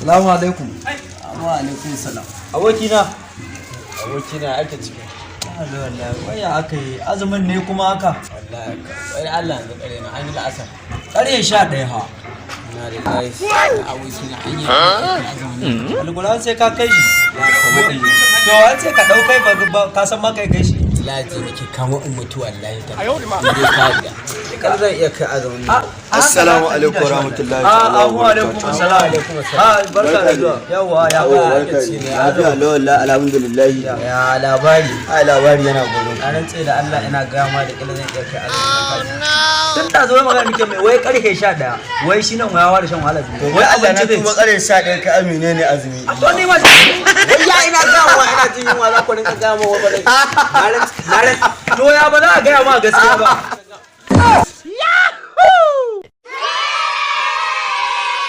Salamu alaikum. Wa alaikum salam. Abokina. Abokina, ake ciki? Wallahi, waya aka yi azumin ne kuma haka? Wallahi, wai Allah, yanzu kare na an yi la'asar. Ƙarfe 11 ha. Na da lai abokina, an yi azumin nan. Alƙur'an sai ka kai shi. Ya kamar in To, an sai ka ɗaukai ba ka san ma kai kai shi. Lati nake kama in mutu, wallahi ta. In dai ka da. Kar zan iya kai azumin nan. Assalamu alaikum warahmatullahi Ah, ta'ala wa alaikum assalam. Alaikum assalam. Ah, barka da zuwa. Yawwa, ya ba. Ake ci ne? Lafiya lau wallahi, alhamdulillah. Ya labari? Ai labari yana gurin. Na rantse da Allah, ina gaya ma da kila zan iya kai azumin nan. Tun da zo magana nake mai, wai karfe 11, wai shi nan wayawa da shan wahala. Wai wai Allah na abinci zai kuma ci. ƙarfe 11 ka amine ne azumi. A to ni ma Wai ya ina gaya ma ina jin yunwa, za ku rinka gaya ma wa ba zan. Na rantse. To, ya ba za a gaya ma gaskiya ba?